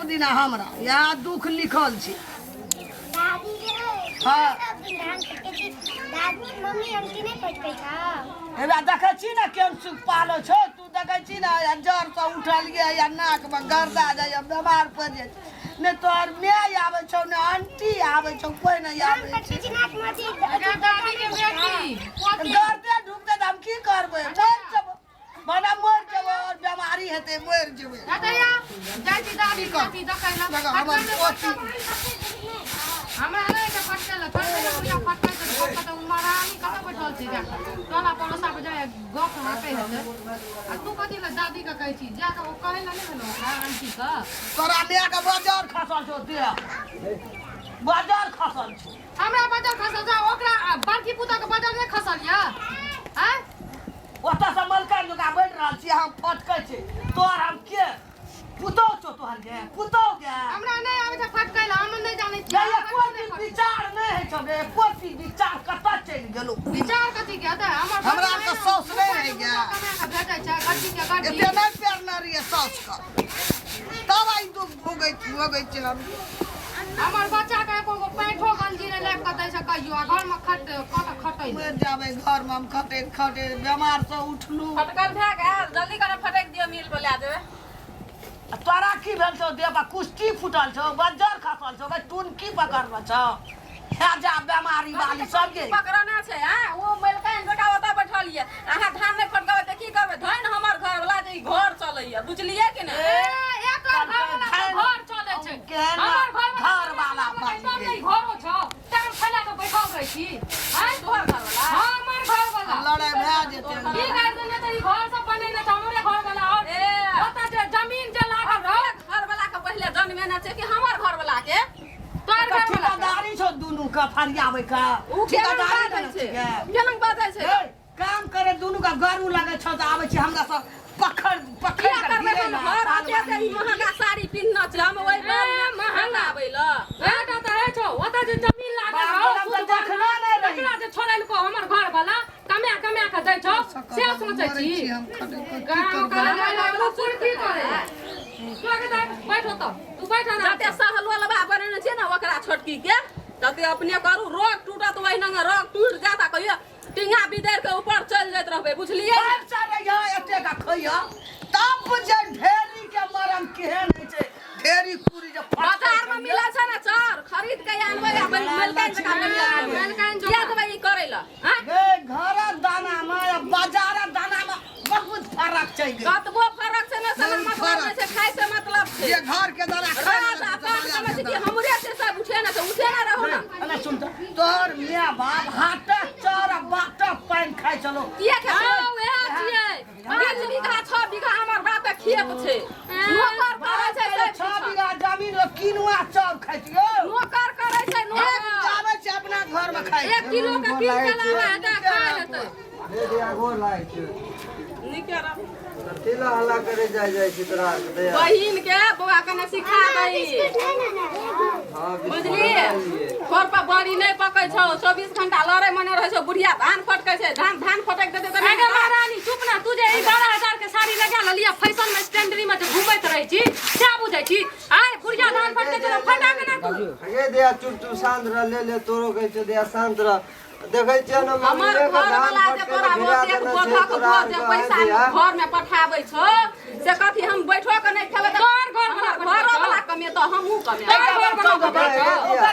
दिना हमरा इएह दुख लिखल छै। दादी गे। हाँ। सब दिन धान फटकै छी दादी, मम्मी आंटी नहि फटकै छौ? हेबा देखै छी ने केहन सुख पालो छौ तू, देखै छी ने, या जर से उठलियै या नाकमे गर्दा जाइए, बेमार पड़ि जाइ छै। ने तोहर माय आबै छौ ने आंटी आबै छौ, कोइ नहि धान आबै फटकै छै। छी नाकमे अथी अगर दादी के बेटी पोती गर्दे ढुकतै तऽ हम की करबै? मरि जेबै, मने मरि जेबै और बेमारी हेतै, मरि जेबै। दादैया जाइ छी दादी के अथी देखै लए। देखो, हमर पोती। हमरा नहि छै फटकै लए, छोड़ि देबै बुढ़िया फटकै छै तऽ फटकै। ओ महारानी कतऽ बैठल छै? जा टोला पड़ोसा पर जाय गप हाकै हेतै। आ तू कथी लए दादी के कहै छी? जा कऽ ओ कहै लए नहि भेलौ ओकरा आंटी के। तोरा माय के बजर खसल छौ, देह बजर खसल छौ। हमरा बजर खसल छै? ओकरा बड़की पुतोह के बजर नहि खसल यऽ? आँय? ओतऽ से मलकान जकाँ बैठ रहल छी हम, फटकै छै तोहर हम के पुतौह छौ तोहर गे, पुतौह गे। हमरा नहि आबै छै फटकै लए, हम नहि जानै छियै। एको दिन विचार नहि होइ छौ गे, एको दिन विचार कतऽ चलि गेलौ? विचार कथी के हेतै हमर? हमरा आरके साउस नहि रहै गे। कमा कऽ भेजै छै गड्डी के गड्डी। एते नहि पेरने रहियै साउस के, तब आइ दुख भोगै भोगै छै हम। हमर बच्चा के एको गो पैंठो गंजी नहि लाबि कऽ दै छै कहियो, आ घर मे खट कऽ खटै। मरि जाबै घरमे हम खटैत खटैत बेमार से उठलू। फटकल भए गेल, जल्दी कने फटकि दियौ, मिल पर लए जेबै। आ तोरा की भेल छौ? देह पर कुश्ती फूटल छौ, बज्जर खसल छौ, टुनकी पकड़ने छौ, हे जा बेमारी वाली सब गे। पकड़ना छै आ ओ मलकाइन बेटा ओतऽ बैठल ये। अहाँ धान नहि फटकबै तऽ की करबै? धन हमर घर वाला जे ई घर चलैया, बुझलियै कि नहि? ए, एकर घरवला के घर चलै छै। केहन हमर घरवला घरवाला तब बनि नहि घरो छौ, टांग फैला कऽ बैठल रहै छी। आँय? तोहर घरवाला? हाँ, हमर घरवला। लड़ाइ भए जेतै। की गारि देने तऽ ई घर सब बनेने छै हमरे घरवला, और ए। ओतऽ जे जमीन जे लागल रहौ। घरवाला के पहिले जन्मेने छै कि हमर घरवाला के? तोहर घरवला के। ठेकेदारी छौ दुनू के फरियाबै के? उ केना ठेकेदारी बाजै देने छै? छियै? केना बाजै छै? ए, काम करे दुनू के गरू लगे छौ तऽ आबै छी हमरा सब पकड़ पकड़ किया के करबै? गिरे हम ना, घर पाल अते से ई बानी। महंगा साड़ी पिन्हना छै, हम ओहि बाल में महंगा आबै ल बेटा तऽ रहै छौ ओतऽ जे जमीन लागल बाप रहौ, रे, हम तऽ देखना नहि रही। तकरा जे छोड़ेलको हमर घरवला, कमा कमा कऽ दै छौ से सोचै मरै छी। छी हम खटै कऽ, की काम करबै? करे वाला कुर्ती करे तू आगे जा, बैठ ओतऽ, तू बैठ आराम जते से। सहलो लबा बनेने छियै ने ओकरा छोटकी के, तते अपने करू। रोग टूटत, ओहिना रोग टूटि जायत आ कहियो टिंगा बिदैर के ऊपर चलि जाइत रहबै, बुझलियै ने? खर्चा रहिया एतेक खैया तब जे ढेरी के मरम केहन होइ छै, ढेरी पूरी जे फटकै बाजार में छै। मिलै छै ने चाउर, खरीद के आनबै आ मलकाइन जकाँ बनिया देबै। मलकाइन जकाँ। किया देबै ई करै लए? आँय? गे, घरक दाना में आ बाजारक दाना में बहुत फरक छै गे। कतबो फरक छै ने, से बहुत मतलब फरक। नहि छै, खाय से मतलब छै। जे घर के दाना खाय राज आ पाप समझ कि हमरे से सब उठे ने छै, उठे ने रहू ने। अरे सुन तऽ, तोहर माय बाप हाटक चाउर आ बाटक पानि खाइ छलो। किया खाय छै? हँ, उएह छियै। 5 बीघा 6 बीघा हमर बाप के खेत छै, नौकर करै छै सब। 6 बीघा जमीन मे किनुआ चाउर खाइ छियौ। नौकर करै छै नौकर। आबै छै अपना घर मे खाइ। 1 किलो के कीन के लाबै हेतै, खाइ हेतै। हे दिया, गोर लागै छै। नीके रह। कथी लए हल्ला करे जाइ जाइ छी तोरा आरके दया? बहिन के बौआ कने सिखा दही। हँ। बुझलियै? घर पर बड़ी नहि पकै छौ, 24 घंटा लड़ै मने रहै छौ। बुढ़िया धान फटकै छै, धान धान फटक देतै तऽ अरे महारानी, चुप ना। तू जे ई 12,000 के साड़ी लगा लेलियै, फैशन में स्टैंडरी में जे घूमैत रहै छी, से बुझै छी? आय, बुढ़िया धान फटकै छै तऽ फटा के ना तू। हे दया, चुप चुप, शान्त रह। ले ले, तोरो कहै छौ दया, शान्त रह। देखै छियै ने हमर मम्मी के घर धान वाला जे फटकै तोरा लए भिड़ा ओतेक देने छै बोझक तोरा बोझ जे आरके। पैसा हे दया। घर में पठाबै छौ से कथी हम बैठो के नहि खेबै? तोहर घर वाला हमर घरो वाला कमेतौ, हमहूँ कमेबै। ओकर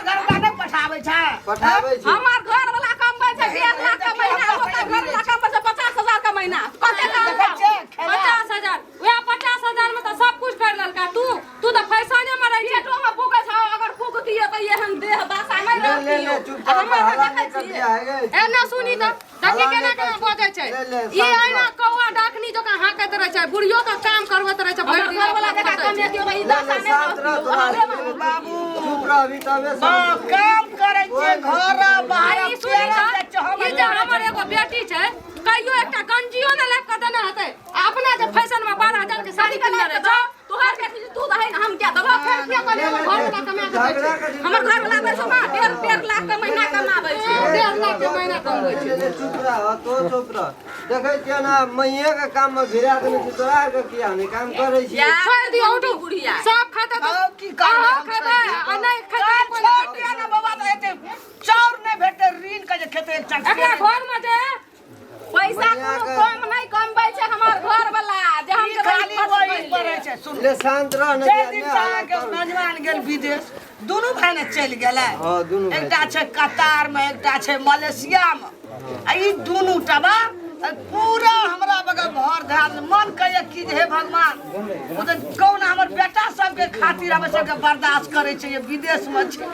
घर वाला नहि पठाबै छै? पठाबै छी। हमर घर वाला कमबै छै 1.5 लाख के महीना, ओकर घर वाला कमबै छै 50,000 के महीना। कते कम? देखै छियै खेला। 50,000, उएह 50,000 में तऽ सब कुछ कर लेलका। तू तू तऽ फैशने में रहै छी। पेटो में फूकै छौ, अगर फूकतियै तऽ एहन देह दशा नहि ले ले ले। रहतियौ। चुपचाप हमर हल्ला देखै नहि कर छियै। दिया हे गे। ए ना, सुनी तऽ देखी हल्ला केना नहि केना कर। बजै छै। ले ले, ई शान्त अहिना रह। कौआ डाकनी जकाँ हाँकैत रहै छै, बुढ़ियो के काम करबैत रहै छै भरि हमर दिन। घर वाला जकाँ खटै छै। कमेतियौ तऽ ई ले ले, दशा नहि शान्त रह। रहतियौ। तोरा हमरे में बाबू। चुप रहबी तबे बाप समझ। काम करै छियै घर बाहर। आ ई सुनी तऽ, ई जे हमर एगो बेटी छै, कहियो एकटा गंजियो ने लाबि कऽ देने हेतै, आ अपना जे फैशन में 12,000 के साड़ी किनने रहै छौ। तोहर बेटी तू दही ने, हम क्या देबौ? फेर किया कहलियै हमर घर वाला कमा कऽ दै झगड़ा छै? करी। हमर घर वाला दै छौ माँ, डेढ़ 1.5 लाख के महीना कमाबै छै। 1.5 लाख के महीना कमबै छै। ले ले, चुप रह तो, चुप रह। देखै छियै ने, मैये के काम में भिड़ा देने छी तोरा आरके, किया नहि काम करै छी? या छोड़ि दियौ, उठू। बुढ़िया सब खाता तऽ तब की शांत रह ने जे दिया, दिन नहि से हल्ला अहाँके कर। नजवान गेल विदेश दुनू भाय ने चलि गेलै। हाँ, दुनू भाय। एकटा छै कतार में, एकटा छै मलेशिया में, आ ई दुनू टबा पूरा हमरा बगल भर ध्यान मन कहिए कि जे हे भगवान, ओ तऽ कौन हमर बेटा सबके खातिर हमर सबके बर्दाश्त करै छै। ये विदेश में छै,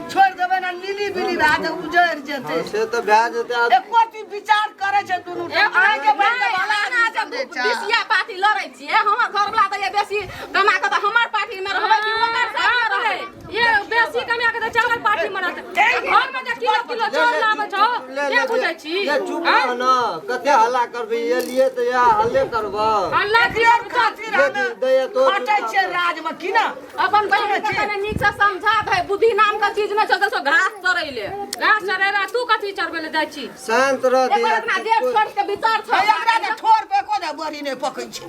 छोड़ि देबै ने नीली बिली भए जेतै, उजड़ि जेतै। हाँ, से तऽ भए जेतै आब। एको चीज विचार करै छै दुनू टा अहाँके बहिन के भला आदमी समझै छै। बेसिया पार्टी लड़ै छियै, हमर घरवला तऽ ये बेसी कमा कऽ तऽ हमर पार्टी मे रहबै कि ओकर साथ रहबै? ये बेसी कमा के तऽ चावल पार्टी में रहतै, घर में जे किलो किलो चावल लाबै छौ ले के ले बुझै छी? ले चुप रह न, कते हल्ला करबी? ये लिए तऽ या हल्ले करबह। हल्ला की एकरे करबै? खातिर ले हमे दैया तोर खटै छियै राज में की ना? अपन बहिन के कने नीक से समझा दे, बुद्धि नाम के चीज नहि छौ, घास चरै ले। घास चरै ले, तू कथी चरबै ले जाइ छी? शांत रह एकर दिया। इतना जेठ छोट के विचार छौ। हे, एकरा जे ठोर पे को ने बड़ी नहि पकै छै।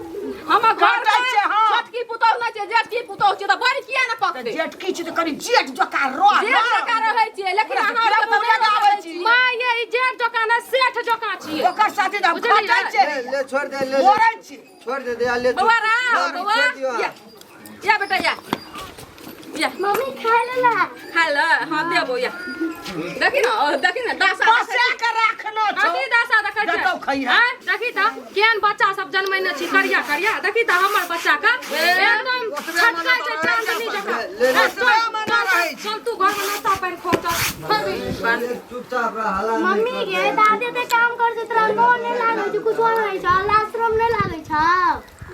हमर घर कटै के छै, हाँ। छोटकी पुतोहु नहि छै, जेठकी पुतोहु छै, तऽ बड़ी किया ने पकतै? जेठकी छै तऽ कनि जेठ जकाँ रह। जेठ जकाँ रहै छियै, लेकिन ओकरा अहाँ किया आरके तऽ मुँह नहि लगाबै रहै छी? माँ ये, ई जेठ जकाँ नहि, सेठ जकाँ छियै। ओकर साथी तऽ हम बुझलियै? खटै छियै। ले ले, छोड़ दे, ले ले। मरै छी। छोड़ दे दिया, ले चुप। बौआ राम, मम्मी, बौआ छोड़ दियो। या या बेटा, या या। मम्मी, खाय लेला। खाय ले, हाँ देबो। या देखी ने, ओ, देखी ने दासा। बसा के राखना छौ। कथी दशा देखै छै? जतौ खइहे। आँय, देखी तऽ केहन बच्चा सब जन्मैने छी, करिया करिया। देखी तऽ हमर बच्चा के एकदम छटकै छै चांदनी जकाँ। ले, ले। ए, चल, ओतबे मना चल, रहै छै। चल तू घर में नाश्ता पानि खो, चल खेबी। ले, चुपचाप रह, हल्ला नहि मम्मी कर। गे, दादी ते काम कर छै, तोरा मोन नहि लागै छै, कुछो नहि छै, आश्रम नहि लागै छौ?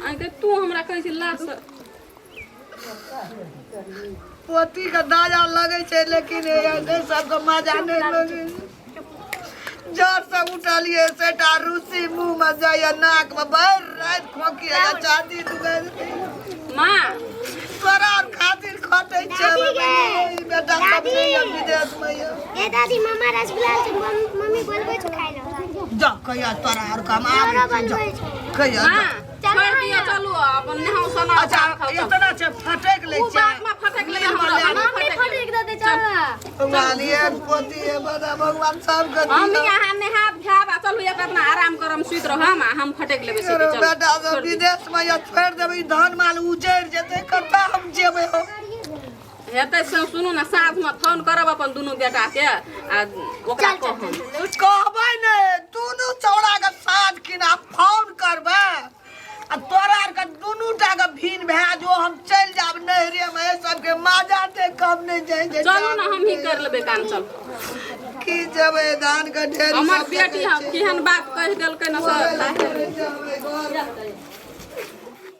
आँय, तू हमरा कहै छी लाज से? पोती के दाया लगै छै, लेकिन एहि सबके मजा नहि लगै छै। जर से उठलियै सेटा रूसी मुँह में जाइए, नाक में, भरि राति खोंखी होइए, छाती दुखाइ। माँ, तोरा आर खातिर खटै छै। दादी गे। ई बेटा सब दादी। नहि यऽ विदेश में यऽ। ए दादी, मामा रसगुल्ला छै, मम्मी बोलबै छै खाय लए। जा कहिया तोरा आर काम तोरा आबै छै, जा बनबै छै। कहिया माँ, जा। छोड़ि दियौ, चलू अपन नहाउ सोनाउ। अच्छा, खाउ, चलू। इतना छै, फटक लै उ छै। बात में फटक लेबै हमरा, हम मम्मी फटक फटक देतै, चल ना। मालिए पोती है बड़ा, भगवान सबके मम्मी, दिया। अहाँ नहायब खायब आ चलू, एक अपना आराम करम, सुति रहम आ हम फटक लेबै से। अरे चलू। बेटा सब छोड़ि दियौ। विदेश में या छोड़ि देबै, ई धान माल उजड़ि जेतै, कतऽ हम जेबै हो? हेतै से सुनू ने, साँझमे फोन करब अपन दुनू बेटाके आ ओकरा कहब। कहबै ने दुनू चौड़ा के साँझ किना फोन करबै आ तोरा आरके दुनू टा के भीन भए जो, हम चलि जायब नैहरे में, एहि सबके मजा दे कम नहि जाइ छै। चलू ने, हमही कर लेबै काम, चल। की जेबै धान के ढेरी हमर सब बेटी देखै हम छियै। केहन बात कहि देलकै ने सर। जेबै घर।